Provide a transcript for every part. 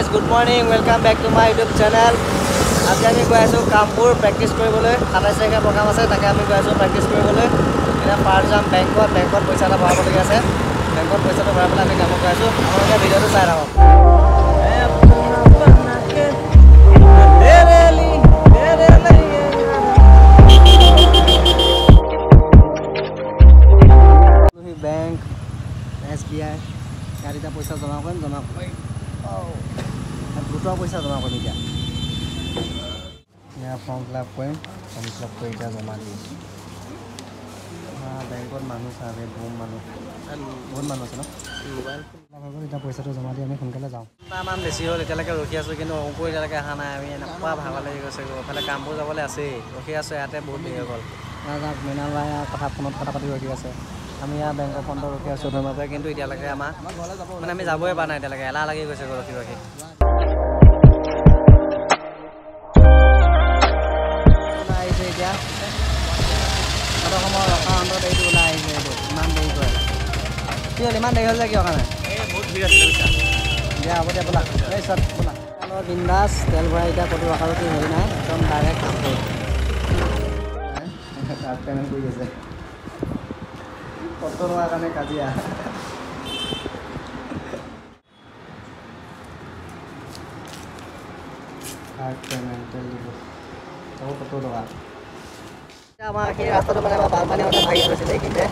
Guys, good morning, welcome back to my YouTube channel. আজি আমি গৈ আছোঁ কামপুৰ প্ৰেক্টিচ কৰিবলৈ। 27 তাৰিখে প্ৰগ্ৰাম আছে, তাকে আমি গৈ আছোঁ প্ৰেক্টিচ কৰিবলৈ। এতিয়া ফাৰ্ষ্ট যাম বেংকত, বেংকত পইচা এটা ভৰাবলগীয়া আছে। বেংকত পইচাটো ভৰাই পেলাই আমি কামত গৈ আছোঁ। আপোনালোকে ভিডিঅ'টো চাই থাকক। বেংক SBI, ইয়াত এতিয়া পইচা জমা কৰিম, জমা কৰিম গোটৰ পইচা জমা কৰিম। এতিয়া ইয়াৰ ফৰ্ম ফিল আপ কৰিম, ফৰ্ম ফিল আপ কৰি এতিয়া জমা দিম। বেংকত মানুহ চাবে, বহুত মানুহ, বহুত মানুহ আছে ন। এতিয়া পইচাটো জমা দি আমি সোনকালে যাওঁ। ঘণ্টামান বেছি হ'ল এতিয়ালৈকে ৰখি আছোঁ, কিন্তু অংকুৰ এতিয়ালৈকে অহা নাই। আমি এনেকুৱা ভাগৰ লাগি গৈছে, এইফালে কামবোৰ যাবলৈ আছেই, ৰখি আছোঁ ইয়াতে বহুত দেৰি হৈ গ'ল। মৃণাল ভাই কথা ফোনত কথা পাতি ৰখি আছে, আমি ইয়াৰ বেংকৰ ফোনটো ৰখি আছোঁ ধৰ্মতে, কিন্তু এতিয়ালৈকে আমাৰ মানে আমি যাবই পৰা নাই এতিয়ালৈকে, এলাহ লাগি গৈছে ৰখি ৰখি। ওলাই আহিছে এতিয়া অলপ সময় ৰখা অন্তত এইটো ওলাই আহিছে। এইটো ইমান দেৰি কৰে কি হ'ল, ইমান দেৰি হ'ল যে কিয় কাৰণে? দিয়া হ'ব দিয়া, বোলা এই চব বোলা। বিন্দাছ তেল ভৰাই এতিয়া ক'তো ৰখাৰো কি হেৰি নাই, একদম ডাইৰেক্ট কামপুৰ। কাৰ্ড পে'মেণ্ট কৰি আছে, কত টকাৰ কাৰণে কাজিয়া। কাৰ্ড পে'মেণ্ট তেল দিব তাকো 70 টকা। আমাৰ সেই ৰাস্তাটো মানে আমাৰ বানপানী হওঁতে ভাগি গৈছিলে, এইখিনিতে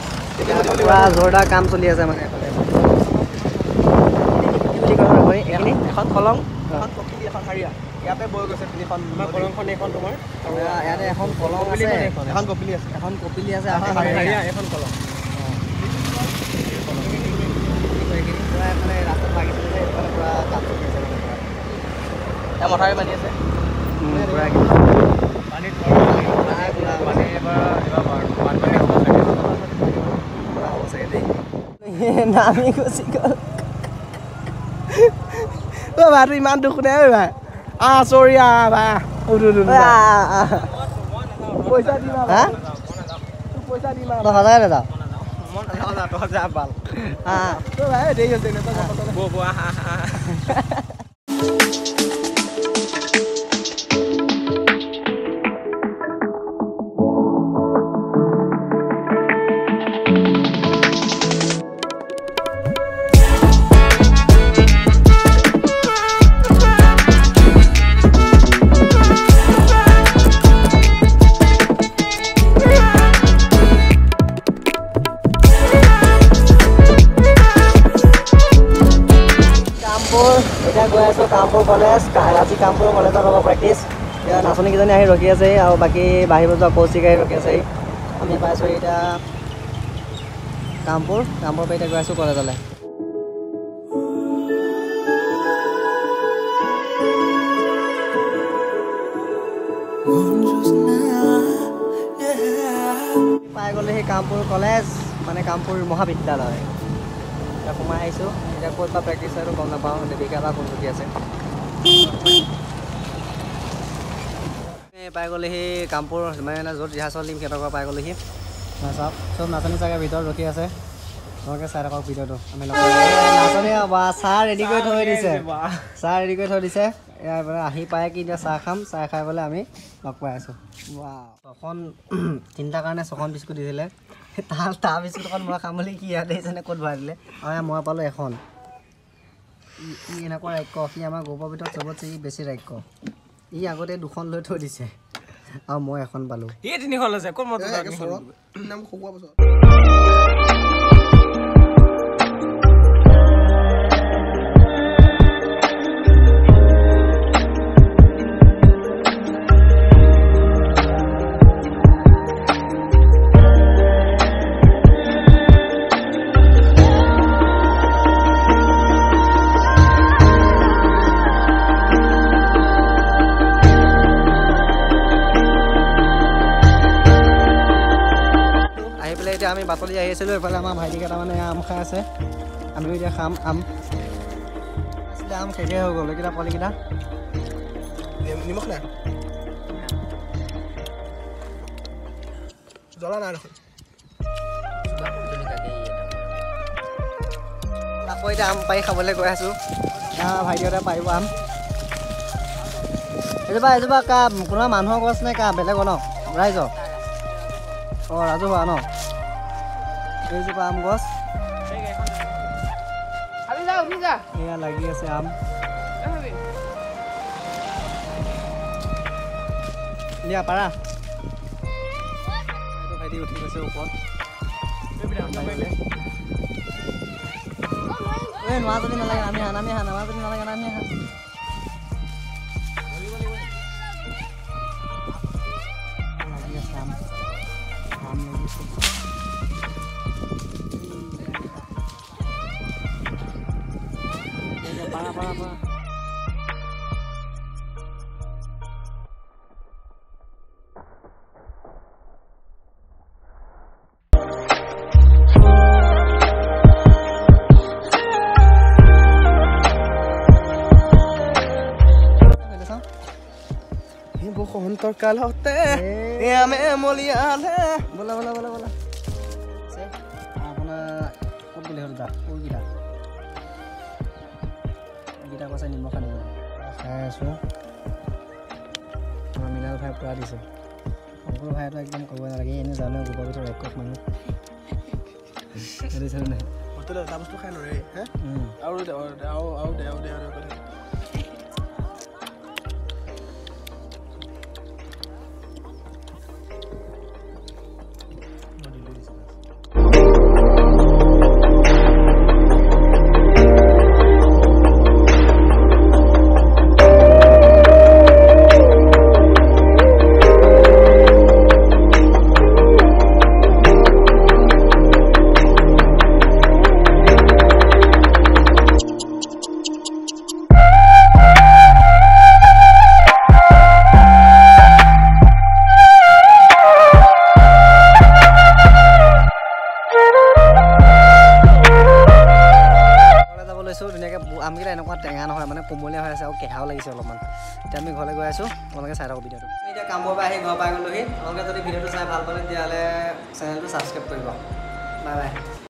পূৰা জোৰদাৰ কাম চলি আছে। মানে এইফালে কি বুলি কয় এইখিনি, এখন কলং, এখন কপিলি, এখন হাৰিয়া, ইয়াতে বৈ গৈছে তিনিখন। আমাৰ কলংখন এইখন তোমাৰ, ইয়াতে এখন কলং আছে, এখন কপিলি আছে, এখন কপিলি আছে, এখন হাৰিয়া, এখন কলং। পূৰা মানে ৰাস্তাত ভাগিছিলে যে, এইফালে পূৰা কাম চলি আছে। মানে পূৰা মথাউৰি বান্ধি আছে, পূৰা পানীত মানে এবাৰ বানপানী হ'ব চাগে, হ'ব চাগে দেই। নামি গুচি গ'ল। অ' ভাইটো ইমান দুখ নাই ঐ ভাই। চৰি ভাই, পইচা দিম, হা পইচা দিম, তই সঁচাকৈ নাযাওঁ? দেৰি হৈছে। এতিয়া গৈ আছোঁ কামপুৰ কলেজ। আজি কামপুৰ কলেজত হ'ব প্ৰেক্টিচ। এতিয়া নাচনীকেইজনী আহি ৰখি আছে, আৰু বাকী বাঢ়ি বজোৱা কৌশিক আহি ৰখি আছে। আমি পাইছোঁ এতিয়া কামপুৰ, কামপুৰৰ পৰা এতিয়া গৈ আছোঁ কলেজলৈ। পাই গ'লে সেই কামপুৰ কলেজ, মানে কামপুৰ মহাবিদ্যালয়। এতিয়া সোমাই আহিছোঁ, এতিয়া ক'ত বা প্ৰেক্টিচ হয় গম নাপাওঁ, দেৱিকা বা কোন ৰখি আছে। পাই গ'লেহি কামপুৰ, মানে য'ত ৰিহাৰ্চল দিম সিহঁতৰ ঘৰ পাই গ'লেহি। চাওক চব নাচনী চাগে ভিতৰত ৰখি আছে, তোমালোকে চাই থাকক ভিডিঅ'টো। আমি নাচনী বা চাহ ৰেডি কৰি থৈ দিছে, চাহ ৰেডি কৰি থৈ দিছে। ইয়াৰ পৰা আহি পাই কি এতিয়া চাহ খাম, চাহ খাই পেলাই আমি লগ পাই আছোঁ। ছখন তিনিটাৰ কাৰণে 6খন বিস্কুট দিছিলে, তাৰ বিস্কুটখন মই খাম বুলি কি ইয়াত আহিছে নে ক'ত ভৰাই দিলে। আৰু মই পালোঁ এখন। ই এনেকুৱা ৰাক্য, সি আমাৰ গ্ৰুপৰ ভিতৰত চবতছে ই বেছি ৰাক্য। ই আগতে 2খন লৈ থৈ দিছে আৰু মই এখন পালোঁ। তিনিখন লৈছে। এতিয়া আমি বাতলি আহি আছিলোঁ, এইফালে আমাৰ ভাইটিকেইটা মানে আম খাই আছে, আমিও এতিয়া খাম আম। আছিলে আম শেষেই হৈ গ'ল, এইকেইটা পোৱালিকেইটা। নিমখ নাই, জ্বলা নাই দেখোন। আকৌ এতিয়া আম পাৰি খাবলৈ গৈ আছোঁ। ভাইটিহঁতে পাৰিব আম। এজোপা এজোপা কা কোনোবা মানুহৰ গছ নে কা বেলেগৰ ন ৰাইজৰ? অঁ, ৰাজহুৱা ন এইজোপা আম গছ। এয়া লাগি আছে আম। দিয়া পাৰা। ভাইটি উঠি গৈছে ওপৰত। এই নোৱা যদি নালাগে, নামি আহা, নামি আহা, নামা যদি নালাগে, নামি আহা। লাগি আছে আম, আম লাগিছে। পাৰা পাৰা পাৰা। বসন্তৰ কালতে আমে মলিয়ালে। ব'লা ব'লা ব'লা ব'লা। আপোনাৰ ক'ত গ'লে হ'ল? দা এইকেইটা এইকেইটা কৈছে নিমখ আনিবলৈ। খাই আছোঁ। আমাৰ মৃণাল ভাই পূৰা দিছে। অংকুৰ ভাইটো একদম ক'বই নালাগে, এনেই জানে গোবৰ ভিতৰত একক মানুহ। নাই এটা বস্তু খাই নৰে আৰু আৰু দে আৰু দে আৰু দে। ধুনীয়াকৈ আমকেইটা এনেকুৱা টেঙা নহয়, মানে কোমলীয়া হৈ আছে আৰু কেঁহাও লাগিছে অলপমান। এতিয়া আমি ঘৰলৈ গৈ আছোঁ, আপোনালোকে চাই থাকক ভিডিঅ'টো। আমি এতিয়া কামবোৰৰ পৰা আহি ঘৰ পাই গ'লোহি। আপোনালোকে যদি ভিডিঅ'টো চাই ভাল পালে তেতিয়াহ'লে চেনেলটো ছাবস্ক্ৰাইব কৰিব। Bye bye.